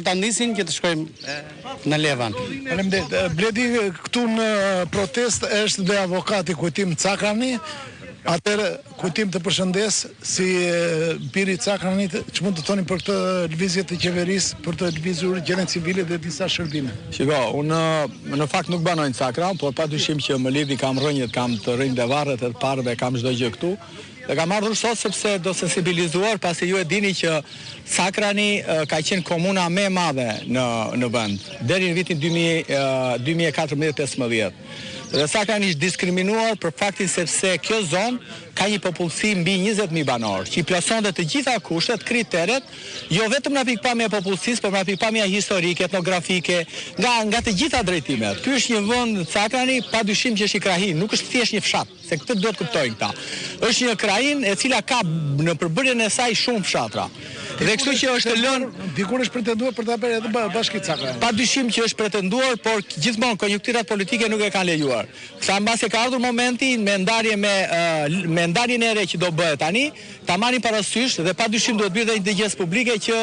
Ta nisin që të shkojmë në Levan. Faleminderit. Bledi këtu në protestë është dhe avokati Kujtim Cakrani. Atëherë Kujtim të përshëndes si biri i Cakranit, ç'mund të thoni për këtë lëvizje të qeverisë për të lëvizur gjendjen civile dhe disa shërbime? Shiko, unë në fakt nuk banoj në Cakran, por padyshim që më lidhi kam rrënjët, kam të rrënjët dhe varret e të parëve, kam çdo gjë këtu. Dhe kam ardhur sot sepse do sensibilizuar pasi ju e dini që Cakrani ka qenë komuna më e madhe në në vend deri në vitin 2014-15. Dhe Cakrani është diskriminuar për faktin sepse kjo zonë ka një popullsi mbi 20.000 banorë, që i plotësonte të gjitha kushtet, kriteret, jo vetëm nga pikëpamja e popullsisë, por nga pikëpamja historike, etnografike, nga nga të gjitha drejtimet. Ky është një vend Cakrani, padyshim që është një krahinë, nuk është thjesht një fshat. Se këtë duhet të kuptojnë këta. Është një krahinë e cila ka në përbërjen e saj shumë fshatra. Dhe kështu që është lënë dikur është pretenduar për ta bërë edhe bashki Cakrani. Padyshim që është pretenduar, por gjithmonë konjunkturat politike nuk e kanë lejuar. Sa mbase ka ardhur momenti me ndarje me me ndarjen e re që do bëhet tani, ta marrin parasysh dhe padyshim duhet bëhet edhe një dëgjesë publike që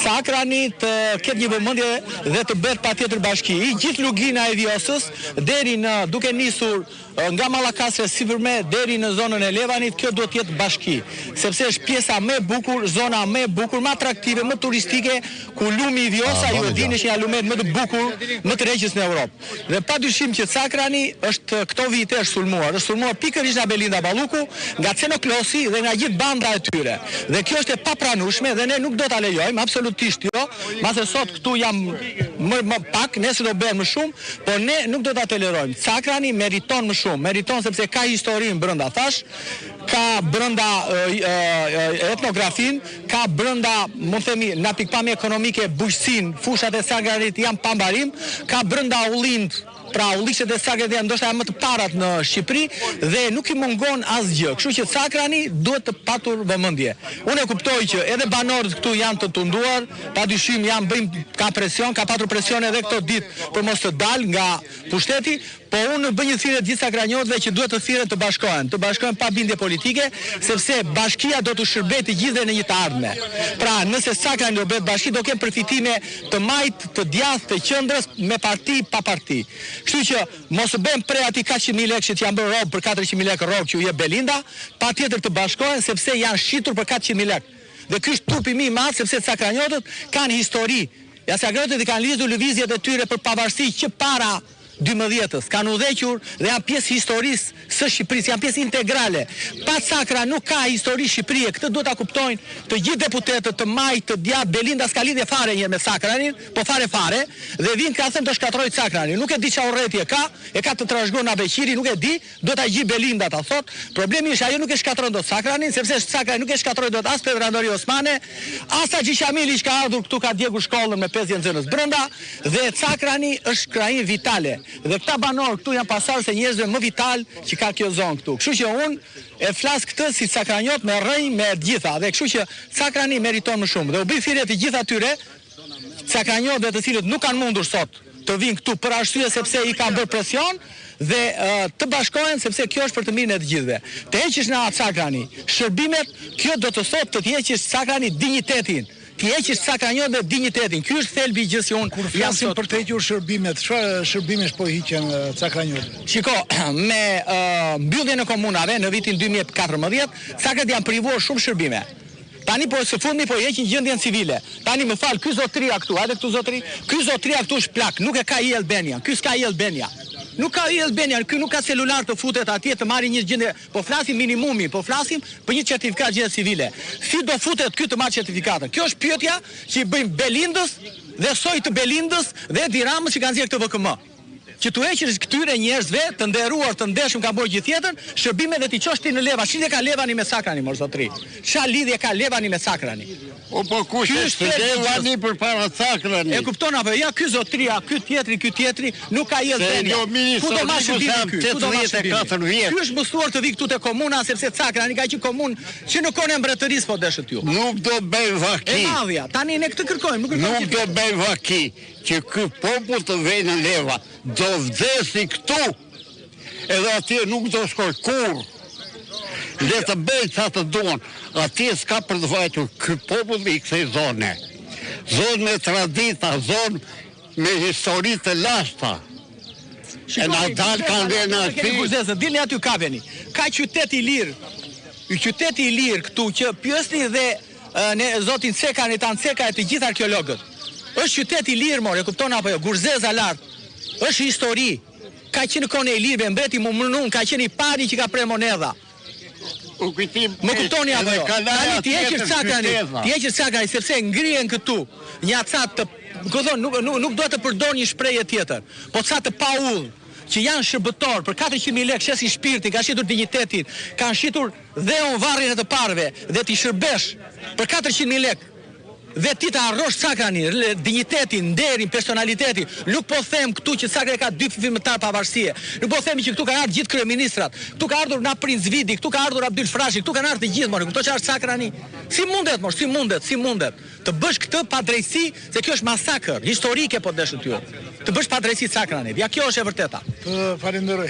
Cakrani të ketë një vëmendje dhe të bëhet patjetër bashki. I gjithë lugina e Vjosës deri në duke nisur Nga Mallakastra e sipërme deri në zonën e Levanit, kjo duhet të jetë bashki, sepse është pjesa më e bukur, zona më e bukur, më atraktive, më turistike, ku lumi Vjosa, ju e dini, është një nga lumenjtë më të bukur, më tërheqës në Europë. Dhe padyshim që Cakrani është këto vite është sulmuar, është sulmuar pikërisht nga Belinda Balluku, nga Ceno Klosi dhe nga gjithë banda e tyre. Dhe kjo është e papranueshme dhe ne nuk do ta lejojmë, absolutisht jo, mbase sot këtu janë më më pak, nesër do bëhen më shumë, Por ne nuk do ta tolerojmë. Cakrani meriton më shumë, meriton sepse ka historinë brenda, thashë, ka brenda etnografinë, ka brenda, mund të themi, nga pikëpamja ekonomike bujqësinë, fushat e Cakranit janë pa mbarim, ka brenda ullinjtë, pra ullishtet e Cakranit janë ndoshta janë më të parat në Shqipëri dhe nuk i mungon asgjë. Kështu që Cakrani duhet të patur vëmendje. Unë e kuptoj që edhe banorët këtu janë të tunduar, padyshim janë bëjnë ka presion, ka patur presion edhe këto ditë për mos të dalë nga pushteti, po unë bëj një thirrje të gjithë cakranjotëve që duhet të thirren të bashkohen, të bashkohen pa bindje politike, sepse bashkia do t'u shërbejë të gjithëve në një të ardhme. Pra, nëse Cakrani do bëhet bashki, do kenë përfitime të majtë, të djathtë, të qendrës, me parti, pa parti. Kështu që mos të bëhen pre atij 400.000 lekë që janë bërë rob për 400.000 lekë rrogë që u jep Belinda, patjetër të bashkohen sepse janë shitur për 400.000 lekë. Dhe ky është turpi më i madh sepse cakranjotët kanë histori. Ja cakranjotët i kanë lidhur lëvizjet e tyre për pavarësi që para dymbëdhjetës, kanë udhëhequr dhe janë pjesë historisë së Shqipërisë, janë pjesë integrale. Pa Cakran nuk ka histori Shqipërie, këtë duhet ta kuptojnë të gjithë deputetët, të majtë, të djathtë, Belinda s'ka lidhje fare një me Cakranin, po fare fare, dhe vijnë ka thënë do shkatërroj Cakranin, nuk e di ça urrejtje ka, e ka të trashëguar nga Beqiri, nuk e di, Do ta gjejë Belinda ta thotë, problemi është ajo nuk e shkatërron dot Cakranin, sepse Cakranin nuk e shkatërroi dot as Perandoria Osmane, as Haxhi Qamili që ka ardhur këtu ka djegur shkollën me 50 nxënës brenda dhe Cakrani është krahinë vitale dhe këta banorë këtu janë pasardhës e njerëzve më vitalë që ka kjo zonë këtu. Kështu që unë e flas këtë si cakranjot me rrënjë me të gjitha dhe kështu që Cakrani meriton më shumë dhe u bëj thirrje të gjithë atyre cakranjotëve të cilët nuk kanë mundur sot të vijnë këtu për arsye sepse i kanë bërë presion dhe të bashkohen sepse kjo është për të mirën e të gjithëve. Të heqësh nga Cakrani shërbimet, kjo do të thotë të t'i heqësh Cakranit dinjitetin, t'i heqësh cakranjotëve dinjitetin. Ky është thelbi i gjësë që unë Kur flasim për të hequr shërbimet, çfarë shërbimesh po hiqen cakranjotëve? Shiko, me mbylljen e komunave në vitin 2014, Cakranit janë privuar shumë shërbime. Tani po së fundmi po i heqin gjendjen civile. Tani më fal, ky zotëria këtu, hajde këtu zotëri, ky zotëria këtu është plak, nuk e ka e-Albania, ky s'ka e-Albania. Nuk ka e-Albania, ky nuk ka celular të futet atje të marrë një gjendje, po flasim minimumin, po flasim për një certifikatë gjendje civile. Si do futet ky të marrë certifikatën? Kjo është pyetja që i bëjmë Belindës dhe sojit të Belindës dhe Edi Ramës që kanë nxjerrë këtë VKM. Që t'u heqësh këtyre njerëzve të nderuar, të ndershëm kanë bërë gjithë jetën, shërbime dhe t'i çosh ti në Levan. Ç'lidhje ka Levani me Cakranin, mor zotëri? Ça lidhje ka Levani me Cakranin? O po kush është Levani përpara Cakranit? E kupton apo jo? Ja ky zotëria, ky tjetri, ky tjetri, nuk ka e-Albania. Ku do marrë shërbimin ky? Ku do marrë shërbimin? Ky është mësuar të vijë këtu te komuna sepse Cakrani ka qenë komunë që në kohën e mbretërisë po deshët ju. Nuk do bëj vaki. E madhja, tani ne këtë kërkojmë, nuk kërkojmë. Nuk do bëj vaki. Që ky popull të vejë në Levan, do vdesi këtu, edhe atje nuk do shkojë kurrë. Le të bëjnë sa të duan, atje s'ka për të vajtur ky popull i kësaj zone. Zonë me tradita, zonë me histori të lashta. E na dalë kanë dhe në aty. Gurzezën, dilni aty kapeni. Ka qytet i lirë, qytet i lirë këtu që pyesni dhe ne zotin Ceka, Nitan Ceka e të gjithë arkeologët. Është qytet i lirë, more, e kupton apo jo, Gurzeza lart. Është histori. Ka qenë në kohën e ilirëve, mbreti Mumnun ka qenë i pari që ka prerë monedha. U Kujtim, Më kuptoni apo jo? Tani t'i heqësh Cakranit, t'i heqësh Cakranit sepse ngrihen këtu nja ca të, ku thonë, nuk nuk nuk dua të përdor një shprehje tjetër, po ca të paudhë që janë shërbëtorë për 400.000 lekë shesin shpirtin, kanë shitur dinjitetin, kanë shitur dheun varrin e të parëve dhe t'i shërbesh për 400.000 lekë Dhe ti të harrosh Cakranin, dinjitetin, nderin, personalitetin. Nuk po them këtu që Cakrani ka dy firmëtar pavarësie. Nuk po themi që këtu kanë ardhur gjithë kryeministrat. Këtu ka ardhur na Princ Vidi, këtu ka ardhur Abdyl Frashëri, këtu kanë ardhur të gjithë more. Kupton çfarë është Cakrani? Si mundet mor, si mundet, si mundet të bësh këtë padrejtësi, se kjo është masakër historike po deshët ju. Të bësh padrejtësi Cakranit. Ja kjo është e vërteta. Të falenderoj.